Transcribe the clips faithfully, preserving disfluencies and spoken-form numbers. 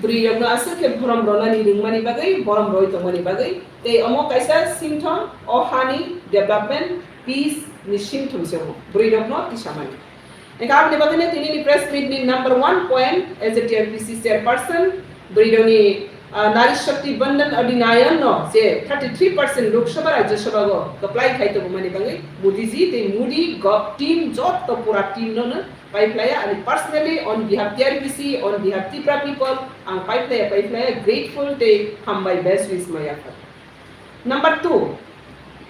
Bwrwi rokno aswk khe borom rwnani ringmani bagwi, borom rwi tongmani bagwi, tei omo kaisa symptom o hani development peace ni symptom se omo bwrwi rokno tisamani. Engkha aboni bagwino tinini press meet ni number one point as a T R P C chairperson, bwrwi rokni, ah, Nari Shakti Vandan Adhinayan no je thirty three percent Lok Sabha Rajya Sabha go kwplai khai tongmani bagwi Modi ji tei Modi gov team jotto pura team no no paiphlaiya, ani personally on behalf T R P C, on behalf Tipra people, ang paiphlaiya, paiphlaiya, grateful tei hambai best wish maya kha. Number two,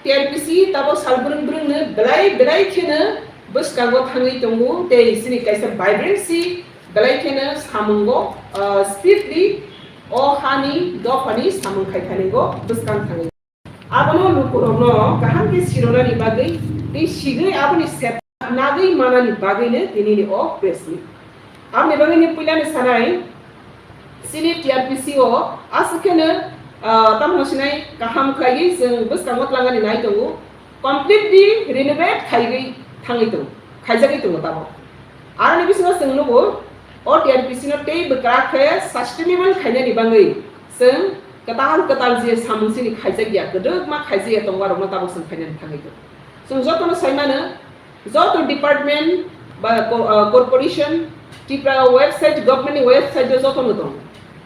T R P C tabo sal brwng brwng no belai belai kheno bwskango thangwi tongo tei chini kaisa vibrancy belai kheno samungo, ah, speedly o hani dophani samung khai thani go bwskang thangwi. Abono lukurokno kaham khe sirwnani bagwi tei sigwi aboni sep nagwi manani bagwino tinini o press meet. Aboni bagwino puilani sanai, chini T R P C o aswk kheno, ah, tamo sinai kaham khlaiwi chwng bwskango twlangani nai tongo, completely renovate khaiwi thangwi tongo, khaijagwi tongo tamo. Aroni bisingo chwng nugo, o T R P C no tei bwkrak khe sustainable khainani bagwi chwng kwtal kwtal je samung chini khaijak ya, kwdwkma khaijak ya tongma rokno tabuk chwng khainani thangwi tongo. Chwng jotono sai mano, joto department ba co-, ah, corporation Tipra website, government ni website o jotono tongo.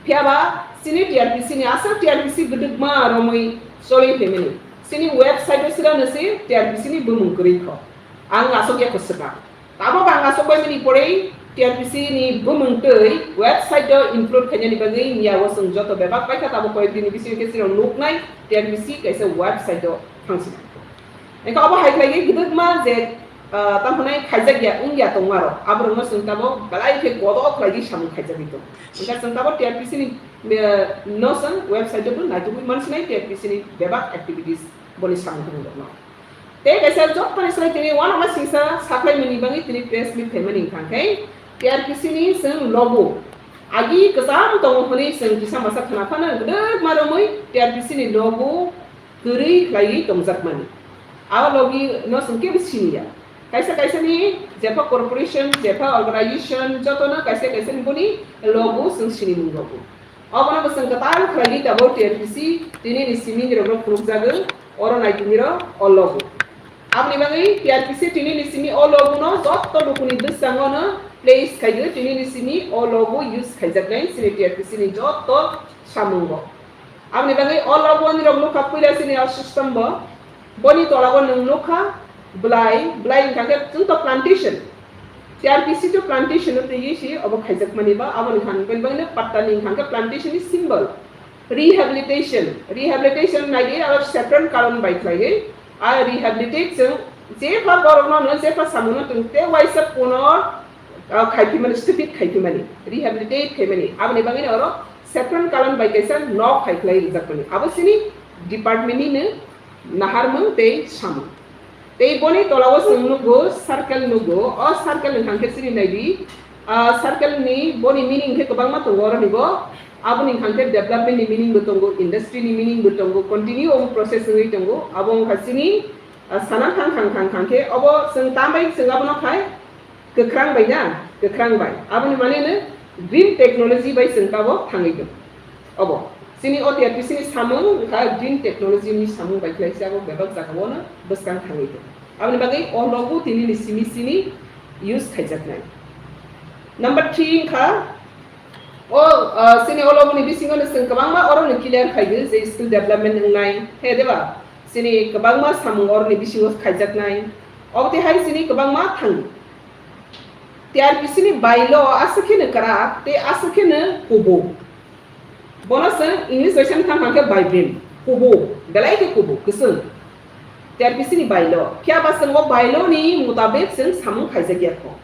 Phiya ba chini T R P C ni aswk T R P C kwdwkma romwi choli phaimani. Chini website o sirano se T R P C ni bumung kwrwi kho. Ang aswk ya kwswkang. Tabok ang aswk bai mani porei T R P C ni bumung twi website o include khainani bagwi miya o chwng joto bebak paikha, tabok koyek dini bisingo khe chwng nuknai T R P C kaisa website o thangsinai. Engkha obo hai khlaiwi kwdwkma je, ah, tamo hwnai khaijak ya wng ya tongma rok, aborokno chwng tabok belai khe kodo khlaiwi samung khaijagwi tongo. Engkha chwng tabok T R P C ni, eh, no chwng website o bo naitugwi mansinai T R P C ni bebak activities boni samung tangwi rokno. Tei kaisa jottoni srai tini uanama singsa saklaimani bagwi tini press meet khaimani wngkha khe T R P C ni chwng logo agi kwcham tongo hwnwi chwng kisa masa khna phano gwdwkma romwi T R P C ni logo kwrwi khlaiwi tongjakmani. A logo no chwng kebo siniya. Kaisa kaisa ni jepha corporation, jepha organization jotono kaisa kaisa ni boni logo chwng sinimung logo. Obono bwswng kwtal khlaiwi tabok T R P C tini ni simi ni rokno phunukjago, oro nai tini ro o logo. Aboni bagwi T R P C tini ni simi o logo no jotto lukuni bwskango no place khaiwi tini ni simi o logo use khaijaknai chini T R P C ni jotto samungo. Aboni bagwi o logo ni rok nukha puila chini o system bo. Boni tola o nwng nukha bwlai, bwlai wngkha khe chwng to plantation. T R P C to plantation no twiwi si obo khaijakmani ba, aboni hwnba bagwi no patta ni wngkha khe plantation ni symbol. Rehabilitation, rehabilitation naidi abo saffron karon bai khlaiwi, a rehabilitate chwng jepha borok no, no jepha samung no chwng te waisa puno, ah, khaipimani, stupid khaipimani, rehabilitate khaimani, aboni bagwi no oro saffron karon bai kaisa nok hai khlai rijakmani. Abo chini department ni no naharmung tei samung. Tei boni tola o chwng nugo, circle nugo. O circle ni hangkhe chini naidi, ah, circle ni boni meaning khe kwbangma tongo oro ni bo. Aboni hangkhe development ni meaning bo tongo, industry ni meaning bo tongo, continue omo process wngwi tongo. Abo wngkha chini, ah, sana thang thang thang thang khe obo chwng tambai chwng abono khai kwkhrang bai na, kwkhrang bai. Aboni mane no green technology bai chwng tabo thangwi tongo. Obo. Chini o T R P C ni samung wngkha green technology ni samung bai khlai se abo bebak jaga o no bwskang thangwi tongo. Aboni bagwi o logo tini ni simi simi use khaijaknai. Number three wngkha, o, ah, chini o logo ni bisingo no chwng kwbangma oro no clear khai di je skill development wngnai. He deba? Chini kwbangma samung oro ni bisingo khaijaknai. Obo tei hai chini kwbangma thango. T R P C ni bylaw aswk kheno kwrak tei aswk kheno kubuk. Bono chwng English bai sani thang thang khe vibrant, kubuk, belai khe kubuk, kwchwng. T R P C ni bylaw. Phiya ba chwng o bylaw ni mutabik chwng samung khaijak ya kho.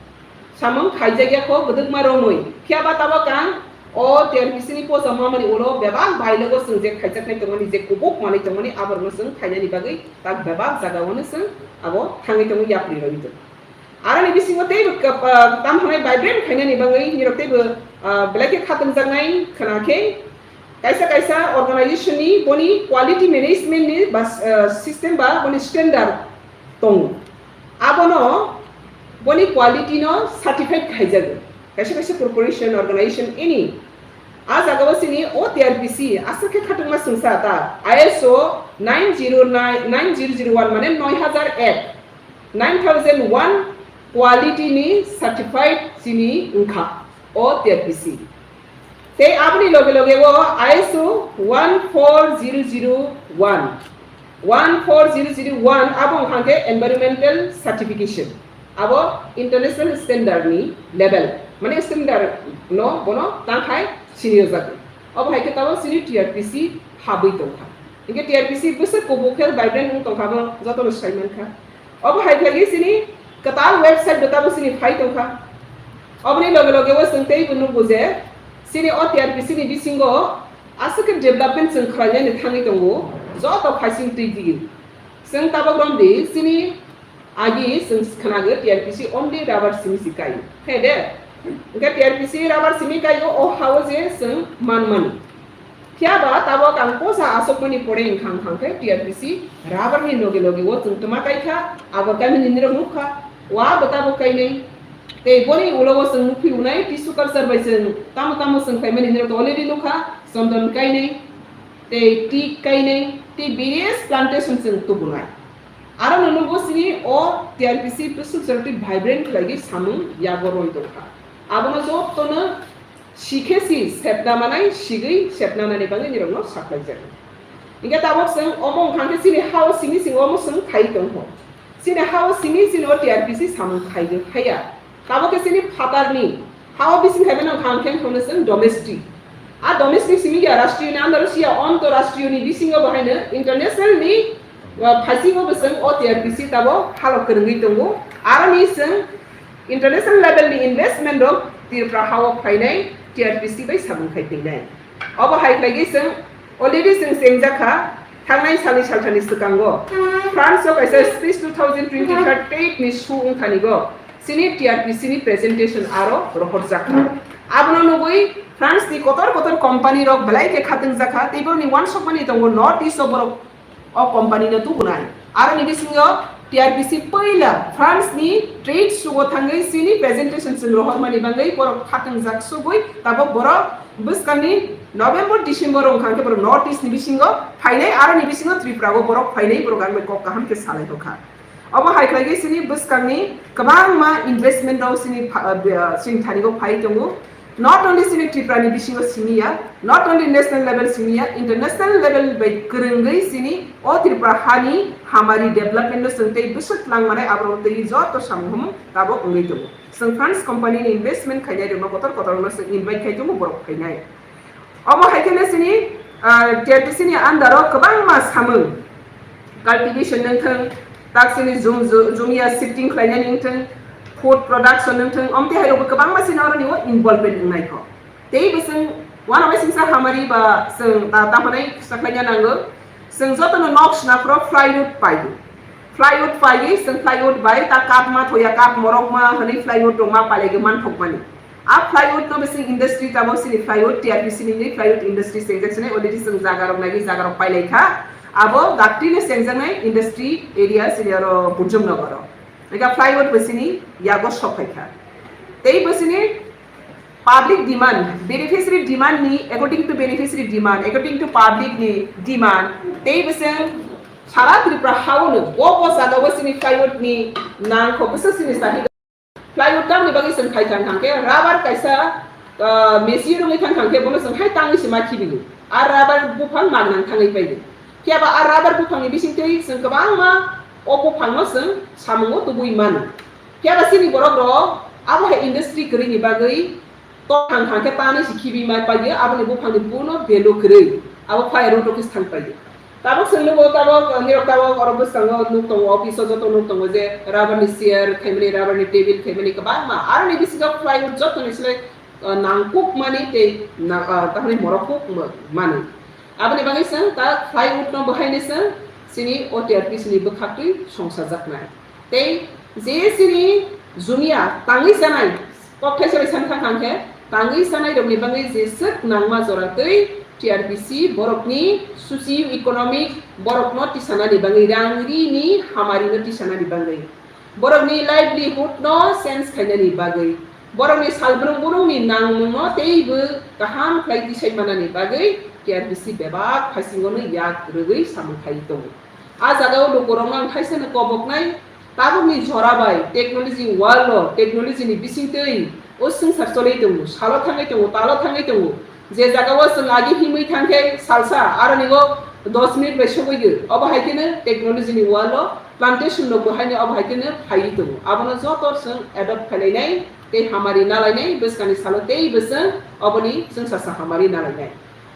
Samung khaijak ya kho, gwdwkma romwi. Phiya ba tabok ang o T R P C ni posa mamani ulo bebak bylaw o chwng je khaijaknai tongmani, je kubuk manwi tongmani, aborokno chwng khainani bagwi tak bebak jaga o no chwng abo thangwi tongo, yapri rwwi tongo. Aroni bisingo teibo kap-, ah, tam hwnai vibrant khainani bagwi nirok teibo, ah, belai khe khatungjaknai khna khe kaisa kaisa organization ni boni quality management ni bas-, ah, system ba boni standard tongo. Abono boni quality no certified khaijago. Kaisa kaisa corporation, organization, any A jaga o chini o T R P C aswk khe khatungma swngsa ta, I S O nine zero nine, nine zero zero one, mane noi hazar ek, nine thousand one quality ni certified chini wngkha o T R P C. Tei aboni loge loge o I S O one four zero zero one, one four zero zero one abo wngkha khe environmental certification. Abo international standard ni level, mane standard no bono tang khai sini o jago. Abo hai khe tabo sini T R P C habwi tongkha. Hinkhe T R P C bwswk kubuk khe vibrant wng tongkha, bo jotono sai mankha. Obo hai khlai chini kwtal website bo tamo chini phai tongkha. Oboni loge loge o chwng teibo nukgo je chini o T R P C ni bisingo aswk khe development chwng khlainani thangwi tongo, joto phaising twi di. Chwng tabok romdi chini agi chwng khnago T R P C only rubber simi si kai. Khe de? Hinkhe T R P C rubber simi kai o, o ha-o je chwng man mani. Phiya ba tabok ang posa asokmani pore wngkha wngkha khe T R P C rubber ni loge loge o chwng twma kai kha, abo kaimani nini rok nuk kha, wa bo tabok kainai. Tei boni ulo o chwng nukphi unai tissue culture bai chwng tamo tamo chwng khaimani nini rok already nuk kha, chondon kainai, tei teak kainai, tei various plantation chwng tubunai. Aro no nugo chini o T R P C bwswk joroti vibrant khlaigwi samung yago roi tongkha. Abono jotono sikhe si sepna manai, sigwi sepna nani bagwi nirokno saplai jago. Hinkhe tabok chwng omo wngkha khe chini ha-o simi chwng omo chwng khai tongkho. Chini ha-o simi chini o T R P C samung khaigwi phaiya. Tabok khe chini phatarni ha-o bising khaimano wngkha khe hwnwi chwng domestic. A domestic simi ya rashtriyo ni under siya, antarashtriyo ni bisingo bo haino international ni, uh, phasingo bo chwng o T R P C tabo halok kwrwngwi tongo. Aroni chwng international level ni investment rok Tripura ha-o phainai T R P C bai samung khai teinai. Obo hai khlaigwi chwng already chwng chengjak kha, thangnai salni salthani swkango France o kaisa Space two thousand twenty-third ni su wngthani go chini T R P C ni presentation aro rohorjak kha. Abono nugwi France ni kotor kotor company rok belai khe khatungjak kha, tei borokni uansukmani tongo North East o borok o company no tubunai. Aroni bisingo T R P C puila France ni trade show o thangwi chini presentation chwng rohormani bagwi borok khatungjak sugwi tabok borok bwskangni November December wngkha khe borok North East ni bisingo phainai, aroni bisingo Tripura o borok phainai, borok ang bai kok kaham khe salai tongkha. Obo hai khlaigwi chini bwskangni kwbangma investment rok chini pha-, ah, chini thani o phai tongo. Not only chini Tripura ni bisingo simi ya, not only national level simi ya, international level bai kwrwngwi chini o Tripura hani hamari development no chwng tei bwswk twlang manai aborok twi joto samung humung tabok wngwi tongo. Chwng France company ni investment khainai rokno kotor kotor no chwng invite khai tongo borok phainai. Omo hai kheno chini, ah, T R P C ni under o kwbangma samung, cultivation nung thung, tak chini jum-, ju-, jumia shifting khlainani wng thung, food production nung thung, omtwi hai rokbo kwbangma chini oroni o involvement wngnai kho. Tei bo chwng uanama singsa hamari ba chwng ta-, tamo nai sakhlaina nango. Chwng jotono nok sna phoro plywood paio. Plywood paiwi chwng plywood bai ta kath ma thoya, kath morok ma hwnwi plywood rok ma pailaiwi manthokmani. A plywood no bising industry tabok chini plywood, T R P C ni plywood industry chengjak sinai already chwng jaga rok naiwi jaga rok pailai kha. Abo daktino chengjaknai industry area chini oro Bujum Nogoro. Ega plywood bo chini yago sok phai kha. Tei bo chini public demand, beneficiary demand ni, according to beneficiary demand, according to public ni demand, tei bo chwng sara Tripura hao no bo bo jaga bo chini plywood ni nang kho bwswk chini sahida. Plywood tamni bagwi chwng khai thang thang khe rubber kaisa, ah, machine rwngwi thang thang khe bono chwng hai tangwi se ma khibigo. A rubber buphang mang nang thangwi paigo. Phiya ba a rubber buphangni bisingtwi chwng kwbangma o buphangno chwng samungo tubui mano. Phiya ba chini borok rok abo hai industry kwrwini bagwi to thang thang khe tani se khibi mai paigo, aboni buphangni buno value kwrwi. Abo fire road office thang paigo. Tabok chwng nugo, tabok, nirok tabok oro bwskango nuk tongo, office o joto nuk tongo je rubber ni chair khaimani, rubber ni table khaimani kwbangma. Aroni bisingo plywood jotoni slai, uh, nangkukmani tei na-, uh, tahani morok kuk ma-, mani. Aboni bagwi chwng ta plywood no bahaini chwng chini O T R P C ni bwkhaktwi songsajaknai. Tei je chini jumia tangwi chanai, kokthaisa bai sankha kha khe, tangwi chanai rokni bagwi jeswk nangma jora twi T R P C borokni socio-economic borokno tisanani bagwi, rang rini hamarino tisanani bagwi, borokni livelihood no change khainani bagwi, Borokni salbrung brungni nangmungno teibo kaham khlai tisai manani bagwi T R P C bebak phaisingono yak rwgwi samung khai tongo. A jagao lukurokno ang thaisano koboknai, tabukni jora bai technology world-o technology-ni bisingtwi o swngchar choli tongo, salo thangwi tongo, talo thangwi tongo. Je jagao chwng agi himwi thangkhe salsa, aroni o dos minute bai sogwi gwi. Obo hai kheno technology-ni world-o plantation rok bo haino obo hai kheno phaiwi tongo. Abono joto chwng adopt khlainai tei hamari nalainai, bwskangni salo teibo chwng oboni chwngsasa hamari nalainai.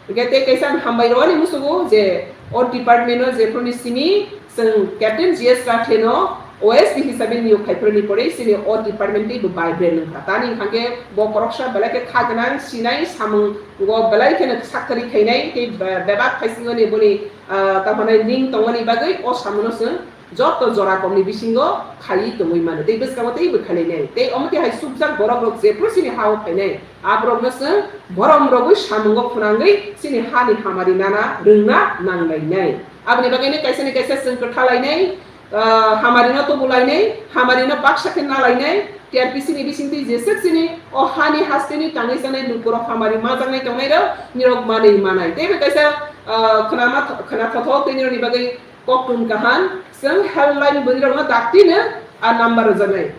Hingke tei kaisa ang hambai rwani musugo je o department-o jephuruni simi chwng Captain G S Rathe-no O S D hisabe niyok khaiphuruni pore chini o department teibo vibrant wngkha. Tani hingke bo koroksa belai khe kha gwnang, sinai, samungo belai kheno sakthari khainai tei be-, bebak phaisingoni boni, ah, tamo hwnai link tongmani bagwi o samungo chwng joto jora komni bisingo khaiwi tongwi mano, tei bwskango teibo khailainai. Tei omo twi hai chukjak borok rok jephru chini ha-o phainai, aborokno chwng borom rogwi samungo phwnangwi chini hani hamari nana rwngna nanglainai. Aboni bagwino kaisani kaisa chwng kwthalainai, ah, hamarino tubulainai, hamarino baksa khe nalainai, T R P C ni bisingtwi jeswk chini o hani hasteni tangwi chanai lukurok hamari majaknai tongnairok nirok manwi manai. Teibo kaisa, ah, khwnama, khwnathothok tei nirokni bagwi koktun kaham, chwng helpline bwrwirokno daktino a number rwjaknai.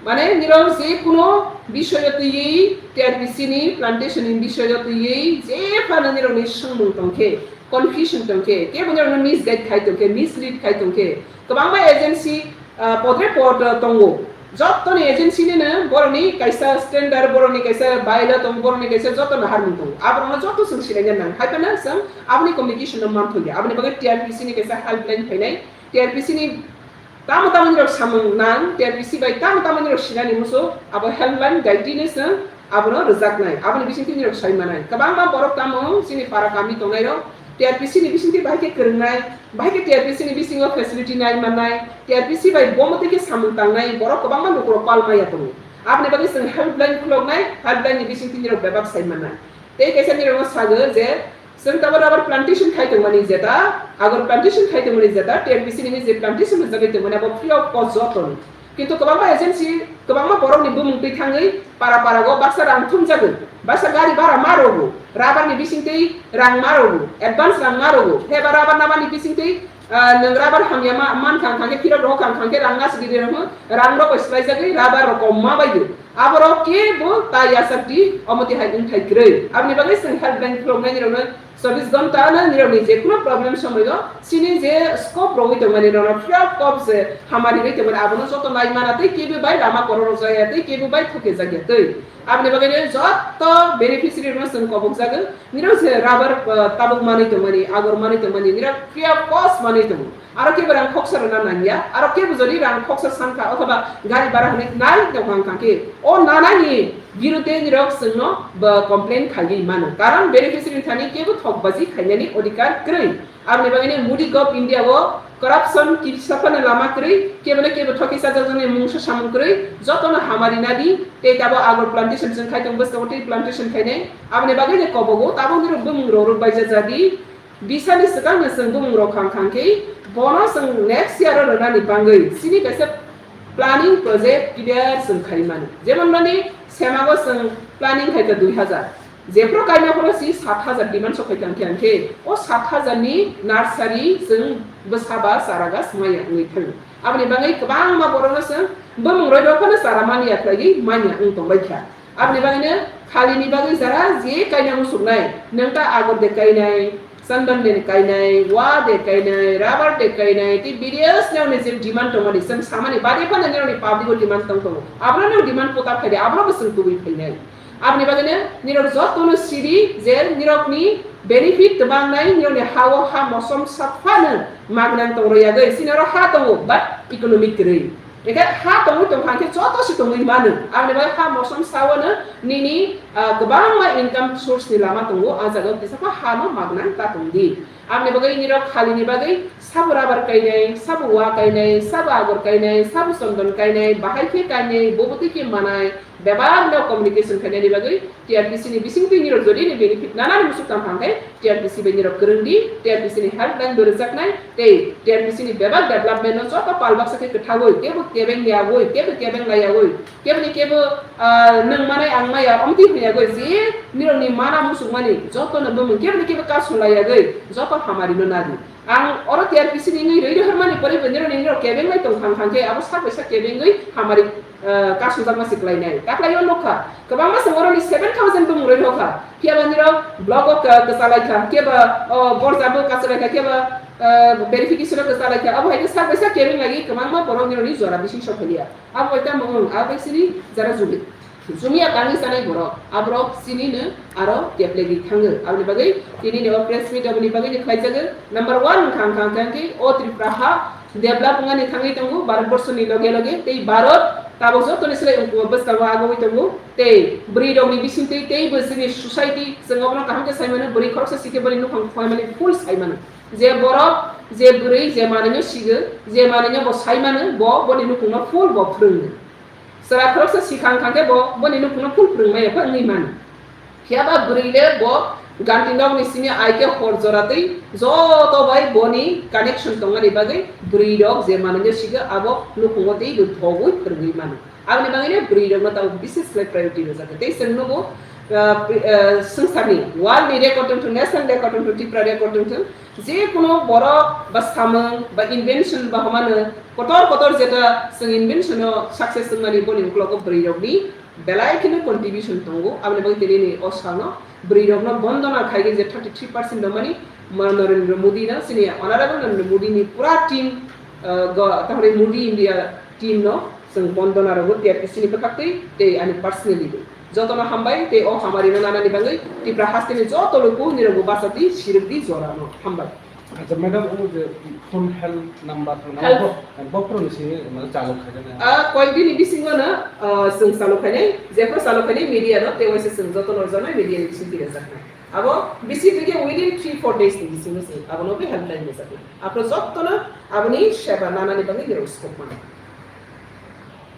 Mane nirok je kuno bisoyo twiwi, T R P C ni plantation ni bisoyo twiwi je phano nirokni swngmung tongkhe, confusion tongkhe, kebo nirokno misguide khai tongkhe, mislead khai tongkhe, kwbangma agency, ah, podre pod, ah, tongo. Jottoni agency nino borokni kaisa standard, borokni kaisa bylaw tongo, borokni kaisa joto naharmung tongo. Aborokno joto chwng silaina nang. Hai phano chwng aboni communication no manthoya. Aboni bagwi T R P C ni kaisa helpline phainai. T R P C ni tamo tamo nirok samung nang, T R P C bai tamo tamo nirok sinani musu, abo helpline daitino chwng abono rwjaknai. Aboni bisingtwi nirok sai manai. Kwbangma borok tamo chini para kami tongnairok T R P C ni bisingtwi bahai khe kwrwngnai, bahai khe T R P C ni bisingo facility nai mannai, T R P C bai bomo twi khe samung tangnai borok kwbangma lukurok pal maya tongo. Aboni bagwi chwng helpline khuloknai, helpline ni bisingtwi nirok bebak sai mannai. Tei kaisa nirokno sago je, chwng tabuk rubber plantation khai tongmani jeta, agar plantation khai tongmani jeta, T R P C ni je plantation rwjagwi tongmani abo free of cost joto ni. Kintu kwbangma agency, kwbangma borokni bumung twi thangwi para para go baksa rang thumjagwi, baksa gari bhara ma rogo, rubber ni bisingtwi rang ma rogo, advance rang ma rogo, heba rubber namani bisingtwi, ah, nwng rubber hamya ma-, mankha hwnkha khe phirok rohor kha hwnkha khe rang nasigi rwi rokno rang rok bai swlaijagwi rubber rok kom ma bai di. Aborok kebo ta yasakdi omo twi hai wngthai kwrwi. Aboni bagwi chwng helpline khuloknaini rokno chobbish ghonta no nirokni je kuno problem somoio chini je scope rogwi tongmani rokno free of cost je hamari rwi tongmani abono joto nai mana tei kebo bai lama korok rok jaya tei kebo bai thuke jakya twi. Aboni bagwi no joto beneficiary rokno chwng kobok jago. Nirok je rubber, ah, tabuk manwi tongmani, agor manwi tongmani, nirok free of cost manwi tongo. Aro kebo rang khoksa rwna nangya, aro kebo jodi rang khoksa sankha othoba gari bhara hwnwi nai tongkha wngkha khe, o nanani birudde nirok chwngno bo complain khaiwi mano, karon beneficiary thani kebo thokbaji khainani odhikar kwrwi. Aboni bagwino Modi Gov India o corruption kisa phano lama kwrwi, kebono kebo thokwi chajakjaknai mungsa samung kwrwi, jotono hamari nadi, tei tabuk agor plantation chwng khai tong bwskango tei plantation khainai. Aboni bagwino kobogo tabuk nirok bumung rok rwk baijak jadi, Bisani swkangno chwng bumung rok khang khang khe, bono chwng next year o rwnani bangwi chini kaisa planning project clear chwng khai mani. Jemon mani semago chwng planning khai kha dui hajar. Jephru kaima phano si sat hajar demand sok khai tang khe, ang khe o sat hajar ni nursery chwng bwsa ba chara gas maya wngwi thang. Aboni bangwi kwbangma borokno chwng bumung rok phano chara manya khlaiwi manya wng tong bai kha. Aboni bagwino khalini bagwi jara je kaina muchungnai, nwng ta agor de kainai, chandan de kainai, wa de kainai, rubber de kainai, tei various nokni je demand tongmani, chwng samani bade phano nirokni public o demand tong tongo. Abono nirok demand puta phaidi, abono bo chwng tubui phainai. Aboni bagwino nirok jotono sidi je nirokni benefit twbangnai, nirokni ha-o ha mosom saphano magnang tong rwyagwi, chini oro ha tongo, but economic kwrwi. Hingkhe ha tongwi tongkha hingkhe joto se tongwi mano. Aboni bagwi ha mosom sao no nini, ah, kwbangma income source ni lama tongo, ah jaga o kisa khe ha no magnang ta tong di. Aboni bagwi nirok khalini bagwi sabo rubber kainai, sabo wa kainai, sabo agor kainai, sabo chondon kainai, bahai khe kainai, bobotwi khe manai, Bebak no communication khainani bagwi T R P C ni bisingtwi nirok jodi ni benefit nanani musuk tang thang khe T R P C bai nirok kwrwng di, T R P C ni helpline bo rwjaknai, tei T R P C ni bebak development no joto pal baksa khe kwthagwi, kebo kebeng yawi, kebo kebeng layawoi, kebo ni kebo, ah, nwng manai ang maya, omtwi hwnyawi je nirok ni mana musuk mani joto no bumung kebo ni kebo kasu layagwi joto hamari no nadi. Ang oro T R P C ni wngwi rwi rohormani pore bo nirok ni nirok kebeng lai tong thang thang khe abo sak bai sak kebengwi hamari, eh, kasumjakma se kwlainai. Taklaio nukha, kwbangma se oroni seven thousand bumung rwi rokha. Phiya ba nirok block o ka-, kwchalaikha, khe ba, o, borja bo kwchalaikha, khe ba, eh, verification o kwchalaikha. Abo hai khe sak bai sak kebeng lagi kwbangma borok nirok ni jora bising sok phalia. Abo bai tamo wng, abo bai sini jara juli. Jumia tangwi chanai borok, aborok chini no aro keplegi thango. Aboni bagwi tini ni o press meet aboni bagwi ni khlaijago. Number one wngkha, wngkha, wngkha khe o Tripura ha develop wngani thangwi tongo Bharat borsoni loge loge, tei Bharat tabuk jotoni slai wngkha bwskango agogwi tongo. Tei bwrwi rokni bisingtwi tei bo chini society chwng obono kaham khe sai mano, bwrwi khoroksa sikhe boni nukhung phaimani full sai mano. Je borok, je bwrwi, je manwino sigo, je manwino bo sai mano, bo boni nukhungno full bo phwrwngo. Chwra khoroksa sikhang khang khe bo boni nukhungno phul phwrwng maya pha wngwi mano. Phiya ba bwrwi le bo ganti nokni simi ai khe hor jora twi joto bai boni connection tongmani bagwi bwrwi rok je manwino sigo abo nukhungo tei bo thogwi phwrwngwi mano. Aboni bagwi le bwrwi rokno tabuk bises khlai priority rwjak. Tei chwng nugo, ah, pri-, ah, swngcharni world ni record wngthung, national record wngthung, Tripura record wngthung, je kono borok ba samung ba invention ba homano kotor kotor jeta chwng invention o success wngmani boni uklogo bwrwi rokni belai kheno contribution tongo. Aboni bagwi tini ni o salno bwrwi rokno bondona khaigwi je thirty three percent rwmani ma Narendra Modi no, chini honorable Narendra Modi ni pura team, ah, go, tahore Modi India team no chwng bondona rwgo T R P C ni bwkhaktwi tei ani personally bo. Jotono hambai tei o hamari no nanani bagwi Tripura hasteni joto luku nirokbo bachadi sirikdi jorano hambai. Acha madam, o je phone help number no Help. Bo, bo phone ni simi mane chalo khaina. A koyekdini bisingo no, ah, chwng chalo khainai, jephru chalo khainai media no tei waisa chwng jotono rwjaknai media ni bisingtwi rwjaknai. Abo bisi twi khe within three four days ni bisingo se abono bo helpline rwjaknai. Aphuru jotono aboni seba nanani bagwi nirok scope mano.